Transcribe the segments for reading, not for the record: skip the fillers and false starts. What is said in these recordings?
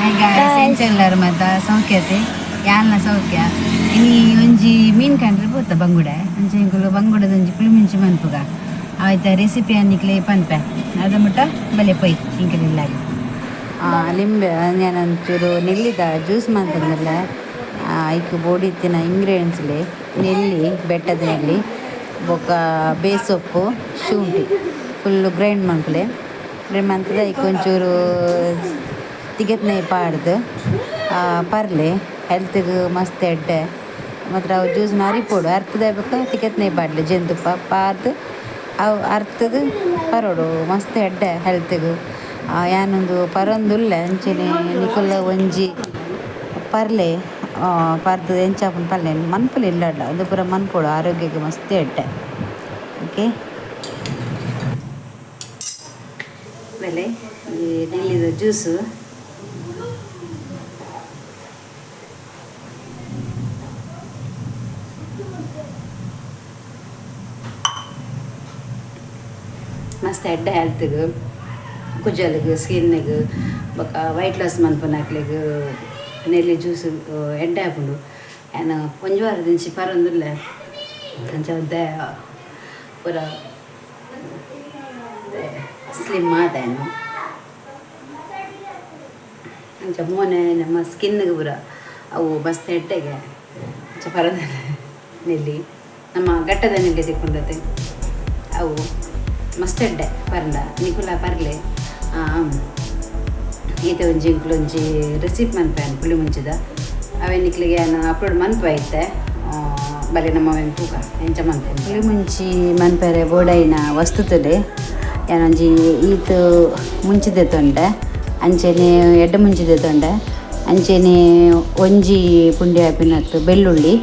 Hi guys, ಎಂಚೆಲ್ಲರು ಮತ್ತ ಸೌಖ್ಯತೆ ಯಾಲ್ನ ಸೌಖ್ಯ. ಇನಿ ಒಂಜಿ ಮೀನ್ ಕಂಡ್ರೆ ಪೋತ ಬಂಗುಡೆ ಅಂಚೆ ಎಂಕುಲು ಬಂಗುಡದ ಒಂಜಿ ಪುಳಿ ಮುಂಚಿ ಮನ್ಪುಗ ಆಯ್ತ ರೆಸಿಪಿ ಅನ್ನಿಕ್ಲೆ ಪನ್ಪೆ ಅದ ಮುಟ್ಟ ಬಲೆ ಪೊಯ್ ಇಂಕಲಿಲ್ಲಾಗಿ ಲಿಂಬೆ ಒಂಚೂರು ನೆಲ್ಲಿದ ಜ್ಯೂಸ್ ಮಂತಂದಲ್ಲ ಐಕ್ ಬೋಡಿತ್ತಿನ ಇಂಗ್ರೀಡಿಯೆಂಟ್ಸ್ಲೆ ನೆಲ್ಲಿ ಬೆಟ್ಟದ ನೆಲ್ಲಿ ಬೊಕ್ಕ ಬೇಸೊಪ್ಪು ಶುಂಠಿ ಫುಲ್ಲು ಗ್ರೈಂಡ್ ಮನ್ಪುಲೆ. ಗ್ರೈಂಡ್ ಮಂತದ ಐಕ್ ಒಂಚೂರು ತಿಗೆತ್ನೆ ಪಾಡ್ದು ಪರ್ಲೆ ಹೆಲ್ತ್ಗ್ ಮಸ್ತ್ ಎಡ್ಡೆ. ಮಾತ್ರ ಅವು ಜ್ಯೂಸ್ನ ಅರಿಪೊಡು ಅರ್ತದ ಬೊಕ್ಕ ತಿಗೆತ್ನೆ ಪಾಡ್ಲೆ ಜೇನುತುಪ್ಪ ಪಾರ್ದ್ ಅವು ಅರ್ತದ್ ಪರೊಡು ಮಸ್ತ್ ಎಡ್ಡೆ ಹೆಲ್ತ್ಗ್. ಯಾನೊಂದು ಪರೊಂದುಲ್ಲೆ ಅಂಚನೆ ನಿಕುಲು ಒಂಜಿ ಪರ್ಲೆ ಪರ್ದ್ ಎಂಚ ಆಪುಂಡು ಪಲ್ಲೆ ಮನ್ಪುಲೆ ಇಲ್ಲಡ್ಲ ಉಂದು ಪೂರ ಮನ್ಪೊಡು ಆರೋಗ್ಯಗ್ ಮಸ್ತ್ ಎಡ್ಡೆ. ಓಕೆ ಬೆಲೆ ಈ ನೆಲ್ಲಿದ ಜ್ಯೂಸು. ಮಸ್ತ್ ಎಡ್ಡೆ ಹೆಲ್ತ್ಗ್ ಕುಜಲ್ಗ್ ಸ್ಕಿನ್ಗ್ ಬೊಕ್ಕ ವೈಟ್ ಲಾಸ್ ಮನ್ಪುನಕ್ಲೆಗ್ ನೆಲ್ಲಿ ಜ್ಯೂಸ್ ಎಡ್ಡೆ ಆಪುಂಡು. ಯಾನ್ ಒಂಜಿ ವಾರದಿಂಚಿ ಪರೊಂದುಲ್ಲೆ ಅಂಚ ಒಂತೆ ಪೂರ ಸ್ಲಿಮ್ ಆತ ಯಾನ್. ಅಂಚ ಮೋನೆ ನಮ್ಮ ಸ್ಕಿನ್ಗೆ ಪೂರ ಅವು ಮಸ್ತ್ ಎಡ್ಡೆಗೆ. ಅಂಚ ಪರೊಂದುಲ್ಲೆ ನೆಲ್ಲಿ ನಮ್ಮ ಗಟ್ಟದ ನೆಲ್ಲಿ ತಿಕ್ಕೊಂಡತೆ ಅವು ಮಸ್ತ್ ಎಡ್ಡೆ ಪರ್ಂಡ ನಿಕುಲ ಪರ್ಲೆ. ಈತೆ ಒಂಜಿ ಎಂಕುಲು ಒಂಜಿ ರೆಸಿಪಿ ಮನ್ಪೆ ಪುಳಿ ಮುಂಚಿದ ಅವೇ ನಿಕ್ಲಿಗೆ ಯಾನ್ ಅಪ್ಲೋಡ್ ಮನ್ಪೆ ಇತ್ತೆ. ಬಲೆ ನಮ್ಮ ಅವೆನ್ ತೂಕ ಎಂಚ ಮನ್ಪೆ ಪುಳಿ ಮುಂಚಿ ಮನ್ಪೆರೆ ಬೋಡೈನ ವಸ್ತುತುಲೆ ಯಾನೊಂಜಿ ಈತ್ ಮುಂಚಿ ದೆತ್ತೊಂಡೆ ಅಂಚೆನೆ ಎಡ್ಡೆ ಮುಂಚಿ ದೆತ್ತೊಂಡೆ ಅಂಚೆನೆ ಒಂಜಿ ಪುಂಡಿ ಆಪಿನತ್ತು ಬೆಳ್ಳುಳ್ಳಿ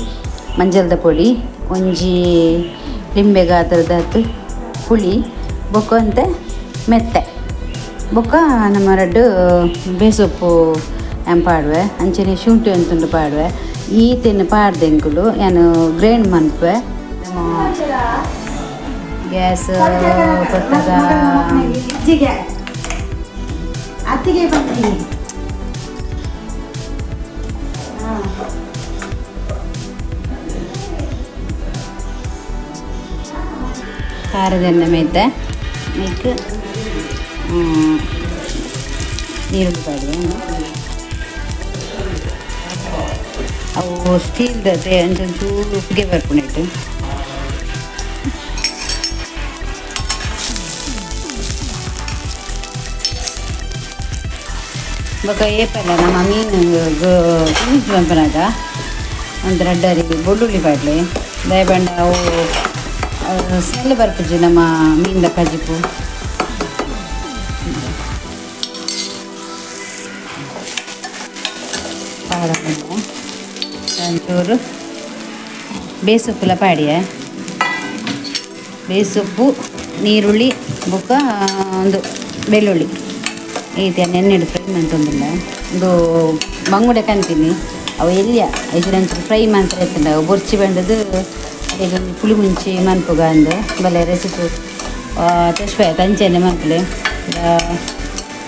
ಮಂಜಲ್ದ ಪೊಡಿ ಒಂಜಿ ಲಿಂಬೆ ಗಾತ್ರದಾತ್ ಪುಳಿ ಬೊಕ್ಕ ಒಂತೆ ಮೆತ್ತೆ ಬೊಕ್ಕ ನಮ್ಮ ರಡ್ಡ್ ಬೇಸೊಪ್ಪು ಯಾನ್ ಪಾಡುವೆ ಅಂಚೆನೆ ಶುಂಠಿ ಒಂತುಂಡು ಪಾಡುವೆ. ಈತೆನ್ ಪಾಡ್ದೆ ಎಂಕುಲು ಯಾನ್ ಗ್ರೈಂಡ್ ಮನ್ಪುವೆ. ಗ್ಯಾಸ್ ಪೊತ್ತಗ ಅತ್ತಿಗೆ ಬಂದಿ ಖಾರದ ಮೇತೆ ಐಕ್ ನೀರುಳ್ಳಿ ಪಾಡುವೆ. ಅವು ಸ್ಟೀಲ್ದತೆ ಅಂಚ ಒಂಚೂರು ಉಪ್ಪಿಗೆ ಬರ್ಪುಂಡು. ಬೊಕ್ಕ ಏಪಲ ನಮ್ಮ ಮೀನು ಪುಳಿ ಮನ್ಪುನಗ ಒಂತೆ ರಡ್ಡ್ ಅರಿ ಬೊಳ್ಳುಳ್ಳಿ ಪಾಡ್ಲೆ ದಾಯೆ ಪಂಡ ಅವು ಸ್ಮೆಲ್ ಬರ್ಪುಜಿ ನಮ್ಮ ಮೀನ್ದ ಕಜಿಪು. ಪಾಡೊಂದುಲ್ಲೆ ಒಂಚೂರು ಬೇಸೊಪ್ಪುಲ ಪಾಡಿಯೆ. ಬೇಸೊಪ್ಪು ನೀರುಳ್ಳಿ ಬೊಕ್ಕ ಉಂದು ಬೆಳ್ಳುಳ್ಳಿ ಈತ್ ಯಾನ್ ಎಣ್ಣೆಡ್ ಫ್ರೈ ಮಂತೊಂದುಲ್ಲೆ. ಉಂದು ಬಂಗುಡೆ ಕಂತಿನಿ ಅವು ಎಲ್ಯ ಐಜಿಡ ಒಂಚೂರು ಫ್ರೈ ಮಂತ್ರೆ ಇತ್ತುಂಡ ಅವು ಬೊರ್ಚಿ ಬಂಡದು ಅಡೆಗ್ ಒಂಜಿ ಪುಳಿ ಮುಂಚಿ ಮನ್ಪುಗ ಅಂದ್ ಬಲೆ ರೆಸಿಪಿ ತೋಜ್ಪಾಯೆ ಅಂಚೆನೆ ಮನ್ಪುಲೆ.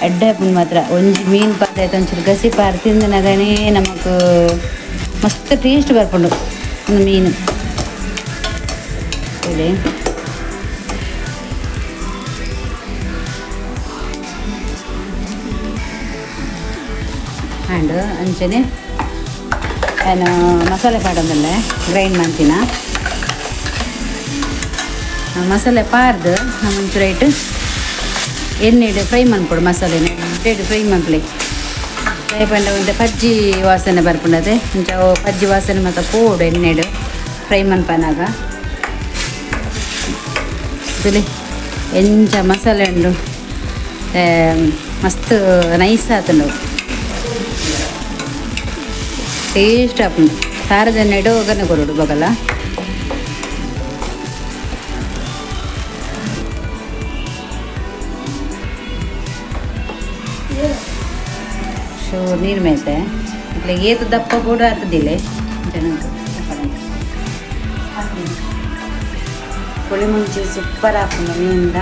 ಎಡ್ಡೆ ಆಪುಂಡು ಮಾತ್ರ ಒಂಜಿ ಮೀನ್ ಪಾರ್ದ್ ಒಂಚೂರು ಗಸಿ ಪಾರ್ದ್ ತಿಂದನಗನೇ ನಮಕ್ ಮಸ್ತ್ ಟೇಸ್ಟ್ ಬರ್ಪುಂಡು ಉಂದು ಮೀನು. ತೂಲೆ ಆಂಡ್ ಅಂಚನೆ ಯಾನ್ ಮಸಾಲೆ ಪಾಡೊಂದುಲ್ಲೆ ಗ್ರೈಂಡ್ ಮಂತಿನ ಮಸಾಲೆ ಪಾರ್ದ್ ನಮ ಒಂಚೂರು ಐಟ್ ಎಣ್ಣೆಡ್ ಫ್ರೈ ಮನ್ಪೊಡು ಮಸಾಲೆನ್ ಎಡ್ಡೆಡ್ ಫ್ರೈ ಮನ್ಪುಲೆ. ದಾಯೆ ಪಂಡ ಒಂತೆ ಪಜ್ಜಿ ವಾಸನೆ ಬರ್ಪುಂಡತೆ ಅಂಚ ಅವು ಪಜ್ಜಿ ವಾಸನೆ ಮಾತ ಪೋವೊಡು ಎಣ್ಣೆಡ್ ಫ್ರೈ ಮನ್ಪನಗ. ತೂಲೆ ಎಂಚ ಮಸಾಲೆ ಉಂಡು ಮಸ್ತ್ ನೈಸ್ ಆತುಂಡು ಟೇಸ್ಟ್ ಆಪುಂಡು. ಖಾರದ ಎಣ್ಣೆಡ್ ಒಗ್ಗರಣೆ ಕೊರೊಡು ಬೊಕಲ. ಚೂರು ನೀರು ಮೇತೆ ಏತ್ ದಪ್ಪ ಬೋಡು ಆತುದಿಲ್ಲೆ ಪುಳಿ ಮುಂಚಿ ಸೂಪರ್ ಆಪುಂಡು ಮೀನ್ದ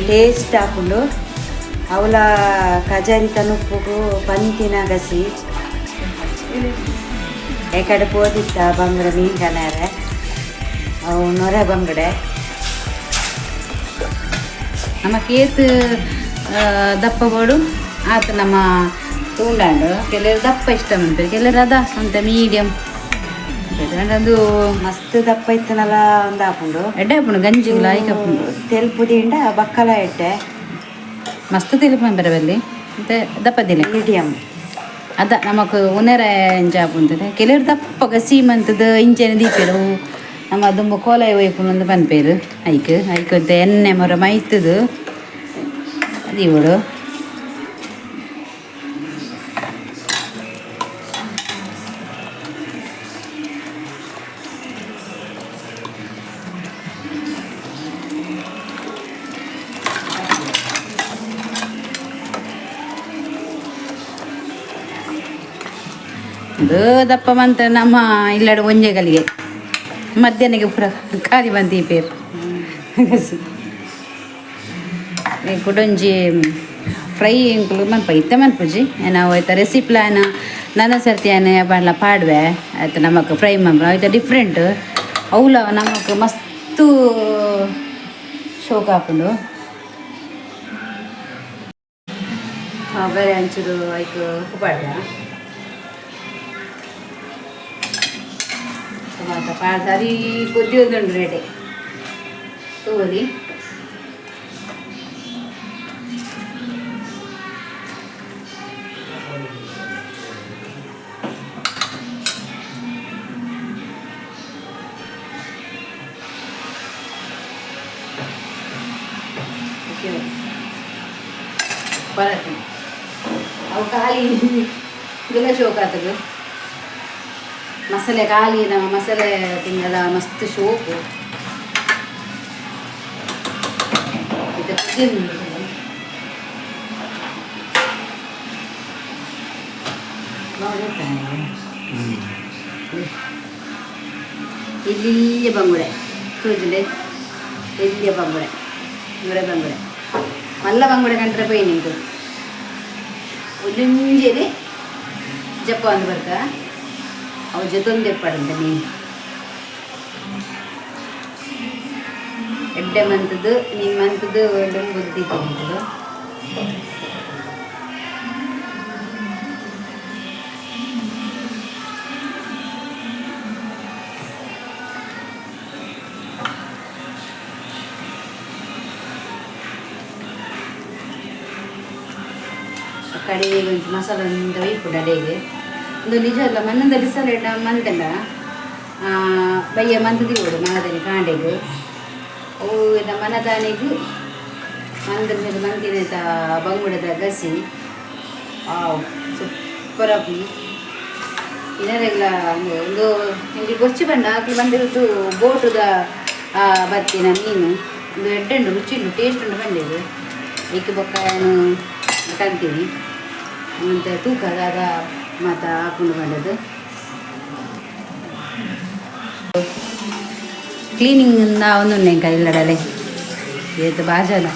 ಟೇಸ್ಟ್ ಆಪುಂಡು. ಅವಲ ಕಜಾರಿ ತನುಪ್ಪುಗು ಪಂತಿನ ಗಸಿ ಏಕಡೆ ಪೋದಿತ್ತ ಬಂಗಡೆ ಮೀನ್ ಕನಾರೆ ಅವು ನೊರೆ ಬಂಗಡೆ. ನಮ್ಮ ಕೇತ್ ದಪ್ಪ ಬೋಡು ಆತ ನಮ್ಮ ತೂಂಡಾಂಡು. ಕೆಲವರು ದಪ್ಪ ಇಷ್ಟ ಮಂತಾರೆ, ಕೆಲವರು ಅದ ಅಂತ ಮೀಡಿಯಂ ಅದು. ಮಸ್ತ್ ದಪ್ಪ ಇತ್ತನಲ್ಲ ಒಂದು ಹಾಕೊಂಡು. ಎಡ್ಡೆ ಹಾಪುಂಡು ಗಂಜಿಗೆ ಲಾಯ್ಕ್ ಹಾಪುಂಡು. ತೆಲ್ಪು ದಿಂಡ ಬಕ್ಕಲ ಎಡ್ಡೆ. ಮಸ್ತ್ ತೆಲುಪು ಬರಬಲ್ಲಿ ಮತ್ತೆ ದಪ್ಪದಿಲ್ಲ. ಮೀಡಿಯಂ. ಅದ ನಮಕ್ ಉನೆರೆ ಇಂಚ ಆಪುಂತದೆ. ಕೆಲವರು ದಪ್ಪ ಗಸಿ ಮಂತದ ಇಂಚೆನೆ ದೀಪೇರು. ನಮ್ಮ ದುಂಬು ಕೋಲ ಒಯ್ಪುಂಡು ಅಂತ ಪನ್ಪೇರು. ಐಕ್ ಐಕ್ ಒಂತೆ ಎಣ್ಣೆ ಮೊರ ಮೈತದು ದೀವೊಡು. ಅದು ದಪ್ಪ ಮಂತ ನಮ್ಮ ಇಲ್ಲಡೆ ಒಂಜೆ ಗಲಿಗೆ ಮಧ್ಯಾಹ್ನಕ್ಕೆ ಪೂರ ಖಾಲಿ ಬಂತು ಈ ಪೇರು ಗಸಿ. ಕುಡೊಂಜಿ ಫ್ರೈ ಎಂಕುಲು ಮನ್ಪ ಇತ್ತೆ ಮನ್ಪುಜಿ. ನಾವು ಆಯ್ತಾ ರೆಸಿಪಿ ಆಯ್ನ ನನ್ನ ಸರ್ತಿ ಆಯ್ನ ಬಾಡ್ಲ ಪಾಡ್ವೆ ಆಯ್ತು. ನಮಕ್ ಫ್ರೈ ಮನ್ಪ ಆಯ್ತಾ ಡಿಫ್ರೆಂಟ್. ಅವುಲ ನಮಕ್ ಮಸ್ತು ಶೋಕ್ ಆಪುಂಡು. ಬೇರೆ ಅಂಚೂರು ಐಕ್ ಉಪ್ಪು ಪಾಡ್ದ ಟೊಮಾಟೊ ಪಾಡ್ದು ಅರಿ ಕೊದ್ದಿ ಒಂದುಂಡು ರೇಟೆ ತೂವಲಿ. ಪರತಿ ಅವು ಖಾಲಿ ಇದೆಲ್ಲ ಶೋಕ್ ಆತದು. ಮಸಾಲೆ ಖಾಲಿ ನಮ್ಮ ಮಸಾಲೆ ತಿನ್ನಲ್ಲ ಮಸ್ತ್ ಶೋಕು. ಇದು ಕುದಿಯುಂಡು. ಎಲ್ಲಿಯ ಬಂಗುಡೆ ತೂಜುಂಡೆ, ಎಲ್ಲಿಯ ಬಂಗುಡೆ, ನೂರೆ ಬಂಗುಡೆ, ಮಲ್ಲ ಬಂಗುಡೆ ಕಂಡ್ರೆ ಪೋಯಿ ನಿಂಕು ಒಂಜೊಂಜೆನೆ ಜಪ್ಪ ಒಂದು ಬರ್ಕ. ಅವು ಜೊತೊಂದು ಎಪ್ಪಡಂತ ಮೀನು ಎಡ್ಡೆ ಮಂತದ್ದು ಮೀನು ಮಂತದ್ದು ಬುದ್ಧಿ ಮಂತದ್ದು. ಕಡೆಗೆ ಒಂಚು ಮಸಾಲೆ ಒಂದು ಒಯ್ಪುಂಡು ಅಡೆಗೆ. ಒಂದು ನಿಜ ಅಲ್ಲ ಮನ್ನದ ಬಿಸಲ ಮಂತಂಡ ಬಯ್ಯ ಮಂತ ದಿವಡು ಮನದಲ್ಲಿ ಕಾಂಡೆಗ್. ಅವು ಮನದಾನಿಗ್ ಮಂದ್ರ ಮೇಲೆ ಮಂತಿನ ಬಂಗುಡದ ಗಸಿ ಸೂಪರ್ ಆಪುಂಡು. ಇನ್ನರೆಲ್ಲ ಒಂದು ನಿಮಗೆ ಬೊಚ್ಚು ಬಂಡ ಅಕ್ಲು ಬಂದಿರೋದು ಬೋಟುದ ಬತ್ತಿನ ಮೀನು. ಒಂದು ಎಡ್ಡೆ ಉಂಟು, ರುಚಿ ಉಂಟು, ಟೇಸ್ಟ್ ಉಂಟು ಬಂದಿದ್ದು. ಐಕ್ ಬೊಕ್ಕ ಏನು ಕಂತೀನಿ ಮತ್ತು ತೂಕ ಅದಾಗ ಮಾತ ಹಾಕೊಂಡು ಬಂದದ್ದು. ಕ್ಲೀನಿಂಗ್ ಒಂದುಂಡೆ ಇಂಕ ಇಲ್ಲಡಲೆ ಏತ್ ಬಾಜನ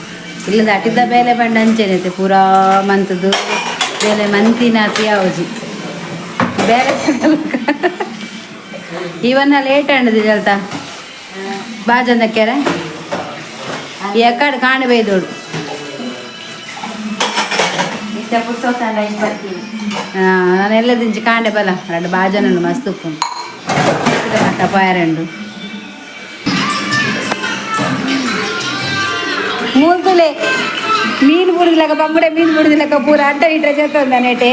ಇಲ್ಲದ ಅಟಿದ ಬೇಲೆ ಬಂಡ ಅಂಚೆನೈತೆ ಪೂರಾ ಮಂತದ್ದು ಬೇಲೆ ಮಂತಿನ ಯಾವಜಿ ಬೇಲೆ. ಇವನ್ನ ಲೇಟ್ ಅಂಡದು ಜಲ್ತ ಬಾಜಂದ ಕೆರೆ ಎಕ್ಕಡ ಕಾಣಬೇದೋಡು. ಇತ್ತೆ ಪುರ್ಸೊತ್ತಂಡ ಇಷ್ಟು ಬರ್ತೀನಿ. ನಾನು ಎಲ್ಲ ದಿಂಚಿ ಕಾಂಡೆ ಬಲ ಎರಡು ಬಾಜನ ಮಸ್ತ್ ಉಪ್ಪು ಪಾಯರಂಡು ಮೂಲ್ತುಲೆ ಮೀನು ಬುಡುದಿಲಕ ಬಂಗುಡೆ ಮೀನು ಬುಡುದಿಲಕ ಪೂರ ಅಡ್ಡ ಇಟ್ರೆ ಜೊತೆ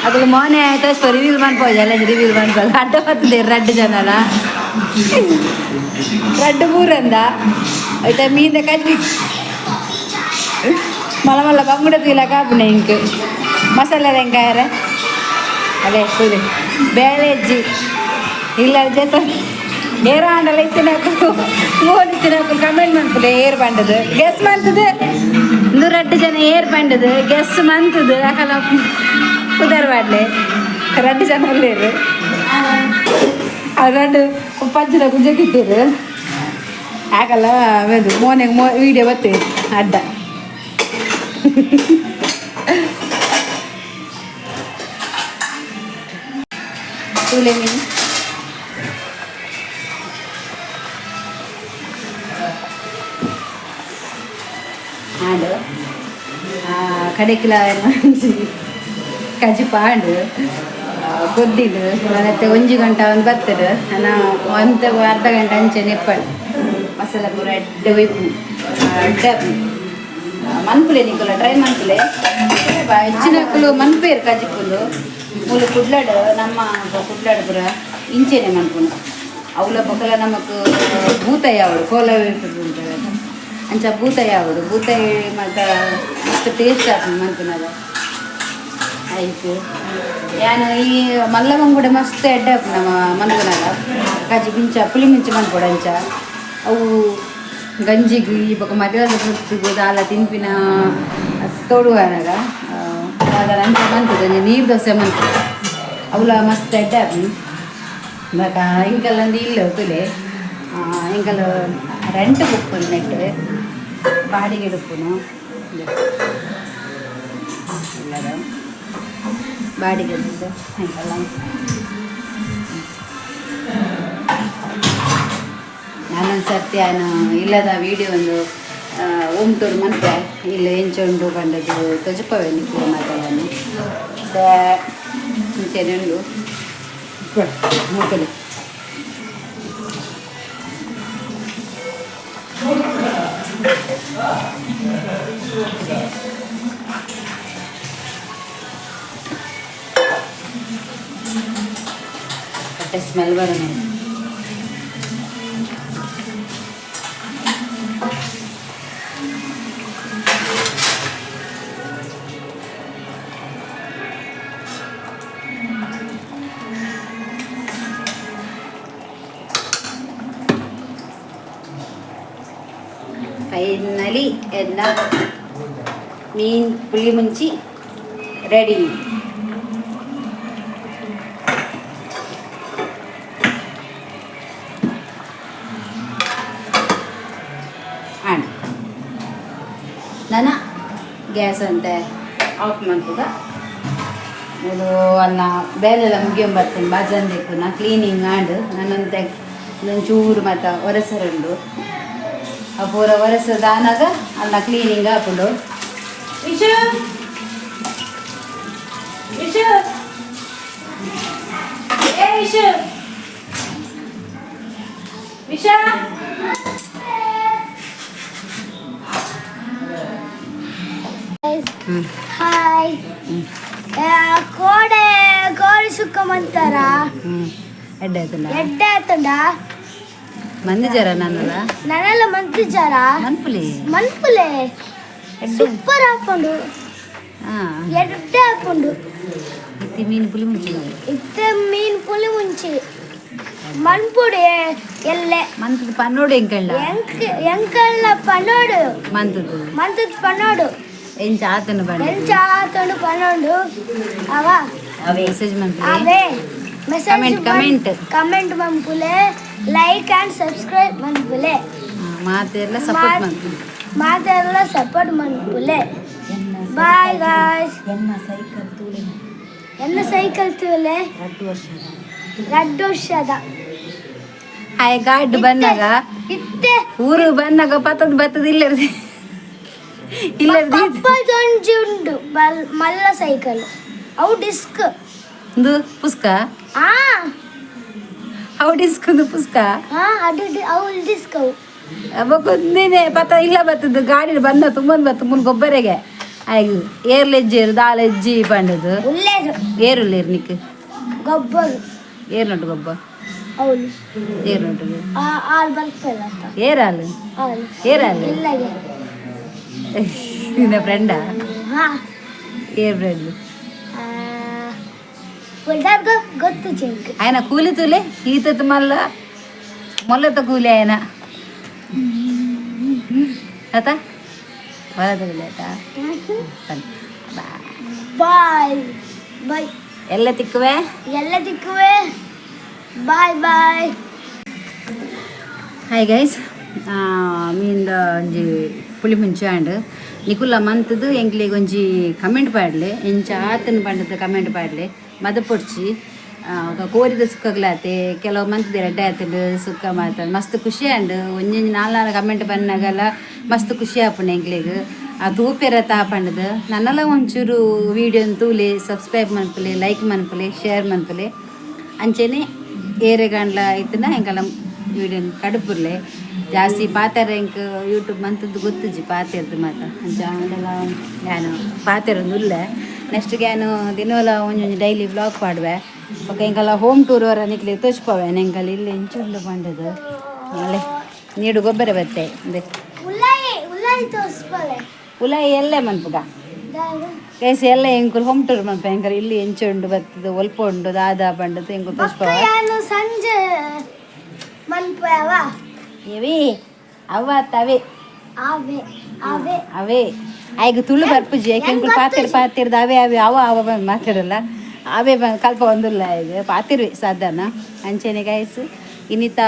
ಅಗಲು ಮೋನೆ ಆಯ್ತು ಅಷ್ಟು ರಿವೀಲ್ ಮನ್ಪೋಜ ಅಲ್ಲ ರಿವೀಲ್ ಮನ್ಪೋದು ಅಡ್ಡ ಬರ್ತದೆ. ರಡ್ಡು ಜನಲ ರಡ್ಡು ಮೂರಂದ ಆಯ್ತಾ ಮೀನ್ದ ಕಜ್ಜಿ ಮಲ್ಲ ಮಲ್ಲ ಬಂಗುಡೆ ತೀಲಕ ಆಪುಂಡು ಇಂಕ್ ಮಸಾಲೆ ವೆಂಕಾಯರ ಅದೇ ಕೂಲಿ ಬೇಳೆ ಅಜ್ಜಿ ಇಲ್ಲ ಜೊತೆ ಏರ ಆಂಡಲ ಇತ್ತಿನಕು ಮೋನ್ ಇತ್ತಿನಕು ಕಮೆಂಟ್ ಮನ್ಪುಲೆ ಏರ್ ಬಂಡದು ಗೆಸ್ ಮಂತದು. ಇಂದು ರಡ್ಡು ಜನ ಏರ್ ಬಂಡದು ಗೆಸ್ ಮಂತದು ಅಕಲ ಪುದರ್ ಬಾಡ್ಲೆ. ರಡ್ಡು ಜನ ಉಲ್ಲೇರು ಅದು ರಡ್ಡು ಪಂಚದ ಕುಜಕಿತ್ತೀರು ಆಗಲ್ಲ. ಅದು ಮೋನೆಗೆ ಮೋ ವೀಡಿಯೋ ಬರ್ತೇವೆ ಅಡ್ಡ. ತೂಲೆ ಮೀನು. ಆಂಡ್ ಕಡೆಕ್ಲ ಒಂಜಿ ಕಜಿಪ ಆಂಡ್ ಕೊದ್ದಿಡು ಮತ್ತೆ ಒಂಜಿ ಗಂಟೆ ಒಂದು ಬತ್ತಡು ನಾ ಒಂತ ಅರ್ಧ ಗಂಟೆ ಅಂಚೆ ನೆಪ್ಪಡು ಮಸಾಲ ಪೂರ ಎಡ್ಡೆ ಒಯ್ಪು ಎಡ್ಡೆ ಮನ್ಪುಲೆ. ನಿಕುಲ ಟ್ರೈ ಮನ್ಪುಲೆ. ಹೆಚ್ಚಿನಕುಲು ಮನ್ಪೇರು ಕಜಿಪುಂದು. ಮೂಲು ಕುಡ್ಲಾಡು, ನಮ್ಮ ಕುಡ್ಲಾಡು ಪೂರ ಇಂಚೆನೆ ಮನ್ಪುನು. ಅವಲ ಬೊಕಲ ನಮಕ್ ಬೂತಾಯಿ ಆವಡು, ಕೋಲ ಉಂಟು ಅಂಚ ಬೂತಾಯಿ ಆವಡು. ಬೂತಾಯಿ ಮತ್ತ ಮಸ್ತ್ ಟೇಸ್ಟ್ ಆಪುಂಡು ಮನ್ಪುನಗ. ಆಯ್ತು, ಯಾನ್ ಈ ಮಲ್ಲ ಬಂಗುಡೆ ಮಸ್ತ್ ಎಡ್ಡೆ ಆಪುಂಡು ನಮ್ಮ ಮನ್ಪುನಗ. ಕಜಿ ಮಿಂಚ ಪುಳಿ ಮುಂಚಿ ಮನ್ಪೊಡು. ಅಂಚ ಅವು ಗಂಜಿಗ್ ಈ ಬೊಕ ಮಧ್ಯಾಹ್ನದ ಪೊರ್ತುಗು ದಾಲ ತಿನ್ಪಿನ ತೋಡುವನಾಗ ದಾದ ಅಂಚ ಮನ್ಪುದು. ಒಂಜಿ ನೀರು ದೋಸೆ ಮನ್ಪುದು, ಅವುಲ ಮಸ್ತ್ ಎಡ್ಡೆ ಆಪುಂಡು. ಬೊಕ ಇಂಕಲ್ಲೊಂದು ಇಲ್ಲ ತೂಲೆ. ಎಂಕಲ್ ರೆಂಟ್ ಉಪ್ಪುನು, ನೆಟ್ ಬಾಡಿಗೆ ಉಪ್ಪುನು. ಎಲ್ಲದ ಬಾಡಿಗೆ ಎಂಕಲ್ಲ. ನಾನೊಂದು ಸರ್ತಿ ನಾನು ಇಲ್ಲದ ವೀಡಿಯೋ ಒಂದು ಹೋಮ್ ಟೂರ್ ಮನ್ಪೆ. ಇಲ್ಲ ಎಂಚ ಉಂಡು ಪಂಡದು ತೊಜಪವೆ ನಿಕ್ಲೆ ಮಾತ. ಇಂಚೆನೆ ಉಂಡು ಮೂಕಲಿ. ಹೊಟ್ಟೆ ಸ್ಮೆಲ್ ಬರೋಣ. ಫೈನಲಿ ಎಲ್ಲ ಮೀನ್ ಪುಳಿ ಮುಂಚಿ ರೆಡಿ. ಆಂಡ್ ನನ ಗ್ಯಾಸ್ ಅಂತೆ ಆಫ್ ಮಲ್ಪುಗ. ಮೂಲು ಅಲ್ಲ ಬೇಲೆಲ್ಲ ಮುಗಿಯೊಂಬರ್ತೀನಿ. ಬಾಜನ್ ನಾ ಕ್ಲೀನಿಂಗ್ ಆಂಡ್ ನನ್ನಂತೆ ಒಂಚೂರು ಮತ್ತು ಒರೆಸರುಂಡು. ಆ ಪೂರ ಒರೆಸದಾನಾಗ ಅಲ್ಲ ಕ್ಲೀನಿಂಗ್ ಆಪುಂಡು. ವಿಶು, ವಿಶು, ಏ ವಿಶು, ವಿಶಾ. ಹಾಯ್. ಕೋಡೆ ಕೋಳಿ ಸುಕ್ಕ ಮಂತಾರ. ಹ್ಞೂ, ಎಡ್ಡೆ ಆಯ್ತಲ್ಲ? ಎಡ್ಡೆ ಆತಂಡ. ಮಂದಿ ಜರ ನನ್ನದ. ನನ್ನೆಲ್ಲ ಮಂತಿಜಾರ. ಮನ್ಪುಲಿ. ಮನ್ಪುಲೆ, ಸೂಪರ್ ಹಾಕೊಂಡು. ಎಡ್ಡೆ ಹಾಕೊಂಡು. ಇತ್ತಿ ಮೀನು ಪುಲಿ ಮುಂಚಿ. ಇತ್ತೆ ಮೀನ್ ಪುಲಿ ಮುಂಚಿ ಮನ್ಪುಡಿ ಎಲ್ಲೆ. ಮಂತದ ಪನ್ನೋಡು ಎಂಕಳ್ಳ. ಎಂಕ್ ಎಂಕಲ್ಲ ಪನ್ನೋಡು. ಮಂತದ್ದು. ಮಂತದ ಪನ್ನೋಡು. ಎಂಚ ಆತನ ಬಂಡ. ಎಂಚ ಆತಂಡು ಪನ್ನೋಡು ಅವ. ಮೆಸೇಜ್ ಮನ್ಪುಲೆ. ಅವೇ message. Comment, comment. Comment ಮನ್ಪುಲೆ, like and subscribe ಮನ್ಪುಲೆ. ಮಾತೆಲ್ಲ ಸಪೋರ್ಟ್ ಮನ್ಪುಲೆ. ಮಾತೆಲ್ಲ ಸಪೋರ್ಟ್ ಮನ್ಪುಲೆ. Bye guys. ಎನ್ನ ಸೈಕಲ್ ತೂಲೆ. ಎನ್ನ ಸೈಕಲ್ ತೂಲೆ. 2 ವರ್ಷದ. 2 ವರ್ಷದ. ಹಾಯ್ ಗಾಡ್ ಬಂದಾಗ ಇತ್ತೆ. ಊರು ಬಂದಾಗ ಪತ್ತದ ಬತ್ತದ ಇಲ್ಲ ಇಲ್ಲ. ಪಪ್ಪದೊಂಜಿ ಉಂಡು ಮಲ್ಲ ಸೈಕಲ್, ಅವು ಡಿಸ್ಕ್. ಒಂದು ಪುಸ್ಕ. ಆ. ಅವು ಡಿಸ್ಕ್ ಒಂದು ಪುಸ್ಕ. ಹಾ, ಅದು ಅವು ಡಿಸ್ಕ್ ಅವು. ಬೊಕ್ಕೊಂದಿನೇ ಪತ್ತ ಇಲ್ಲ ಬತ್ತದ ಗಾಡಿ ಬಂದ ತುಂಬಂದು ಬತ್ತ ಮುನ್ ಗೊಬ್ಬರಿಗೆ ಆಯ್ತು. ಏರ್ಲೆಜ್ಜೇರು ದಾಲೆಜ್ಜಿ ಪಂಡದು. ಒಳ್ಳೇದು. ಏರುಲ್ಲೇರು ನಿಕ್? ಗೊಬ್ಬರ. ಏರ್ ನೊಟ್ಟು ಗೊಬ್ಬ. ಅವಳು. ಏರ್ ನೊಟ್ಟು. ಹಾಲು ಬರ್ತಲ್ಲ ಅಂತ. ಏರಾಲು. ಹಾಲು. ಏರಾಲು. ಇಲ್ಲಗೆ. ನಿನ್ನ ಫ್ರೆಂಡಾ? ಹಾ. ಏರ್ ಫ್ರೆಂಡ್? ಗೊತ್ತು ಚೆಂಕ್. ఆయన కూలి తూలే ఈత మళ్ళా మొల్లత కూలి ఆయన ಅತ ಮೊಲತ ಕೂಲಿ ಆಯ್ತಾ? Bye bye. ಎಲ್ಲ ತಿಕ್ಕುವೆ. ಎಲ್ಲ ದಿಕ್ಕುವೆ. Bye bye. ಹಾಯ್ ಗೈಸ್, ಮೀನ್ದ ಒಂಜಿ ಪುಳಿ ಮುಂಚೆ ಆಂಡ್. ನಿಕುಲ ಮಂತುದು ಎಂಕ್ಲೆಗ್ ಒಂಜಿ ಕಮೆಂಟ್ ಪಾಡ್ಲೆ. ಎಂಚ ಆತನ್ ಪಂಡದ ಕಮೆಂಟ್ ಪಾಡ್ಲೆ. ಮದಪೊಡ್ಚಿ ಕೋರಿದ ಸುಕ್ಕಗ್ಲಾತೆ ಕೆಲವು ಮಂತ್ ಎಡ್ಡೆ ಆತುಂಡು ಸುಕ್ಕ ಮಾತ ಮಸ್ತ್ ಖುಷಿ ಆಂಡ್. ಒಂಜೊಂಜಿ ನಾಲ್ ನಾಲ್ ಕಮೆಂಟ್ ಬನ್ನಗಲ ಮಸ್ತ್ ಖುಷಿ ಆಪುಂಡು ಎಂಕ್ಲೆಗ್. ಆ ತೂಪೆರ ತಾ ಪಂಡದು ನನ್ನಲ ಒಂಚೂರು ವೀಡಿಯೋನ್ ತೂಲೆ, ಸಬ್ಸ್ಕ್ರೈಬ್ ಮನ್ಪುಲೆ, ಲೈಕ್ ಮನ್ಪುಲೆ, ಶೇರ್ ಮನ್ಪುಲೆ. ಅಂಚೆನೆ ಏರೆಗಾಂಡ್ಲ ಇತ್ತುಂಡ ಎಂಕಲ ವೀಡಿಯೋನ್ ಕಡುಪುರ್ಲೆ. ಜಾಸ್ತಿ ಪಾತೆರ ಎಂಕ್ ಯೂಟ್ಯೂಬ್ ಮಂತದ್ದು ಗೊತ್ತುಜ್ಜಿ ಪಾತೆರ್ದು ಮಾತ. ಅಂಚ ಆಂಡಲ ಯಾನು ಪಾತೆರೊಂದು ಉಲ್ಲೆ. ನೆಕ್ಸ್ಟ್ ಯಾನು ದಿನೋಲ ಒಂಜೊಂಜಿ ಡೈಲಿ ವ್ಲಾಗ್ ಪಾಡುವೆ. ಬೊಕ ಎಂಕಲ ಹೋಮ್ ಟೂರ್ ವರ ನಿಕ್ಲೆ ತೋಜ್ಪಾವೆ ಎಂಕಲ್ ಇಲ್ಲಿ ಎಂಚ ಉಂಡು ಪಂಡದು. ಅಲೆ ನೀಡು ಗೊಬ್ಬರ ಬತ್ತೆ ಇಂದೆ. ಉಲಾಯಿ ಉಲಾಯಿ ತೋರಿಸ್ಬಲೆ. ಉಲಾಯಿ ಎಲ್ಲೆ ಮನ್ಪುಗ ಗೈಸ್, ಎಲ್ಲ ಎಂಕುಲು ಹೋಮ್ ಟೂರ್ ಮನ್ಪ. ಎಂಕಲ್ ಇಲ್ಲಿ ಎಂಚ ಉಂಡು ಬತ್ತದು, ಒಲ್ಪ ಉಂಡು, ದಾದಾ ಪಂಡದು ಎಂಕುಲು ಬೊಕ್ಕ ತೋಜ್ಪಾವ. ಯಾನು ಸಂಜೆ ಮನ್ಪುವ. ಎವಿ ಅವ ತವೆ. ಆವೆ ಆವೆ. ಅವೇ ಆಯ್ಗ ತುಳು ಬರ್ಪುಜಿ. ಯಾಕೆ ಎಂಕುಲು ಪಾತೆರ್ ಪಾತೆರ್ದ ಅವೇ ಅವೇ ಅವ ಅವ ಬಂದು ಮಾತಾಡಲ್ಲ. ಅವೇ ಕಲ್ಪ ಒಂದುಲ್ಲ ಈಗ ಪಾತಿರ್ವಿ ಸಾಧಾರಣ. ಅಂಚೆನೆ ಗೈಸ್, ಇನ್ನಿತ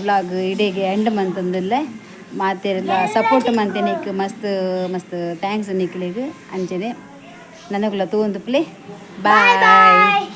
ವ್ಲಾಗ್ ಇಡೆಗೆ ಎಂಡ್ ಮಂತೊಂದುಲ್ಲೆ. ಮಾತೆರೆಲ ಸಪೋರ್ಟ್ ಮಂತೆನಿಕ್ ಮಸ್ತ್ ಮಸ್ತ್ thanks ನಿಕ್ಲೆಗ್. ಅಂಚೆನೆ ನನಗುಲ ತೂವೊಂದುಪ್ಪುಲೆ. ಬಾಯ್. ಬಾಯ್.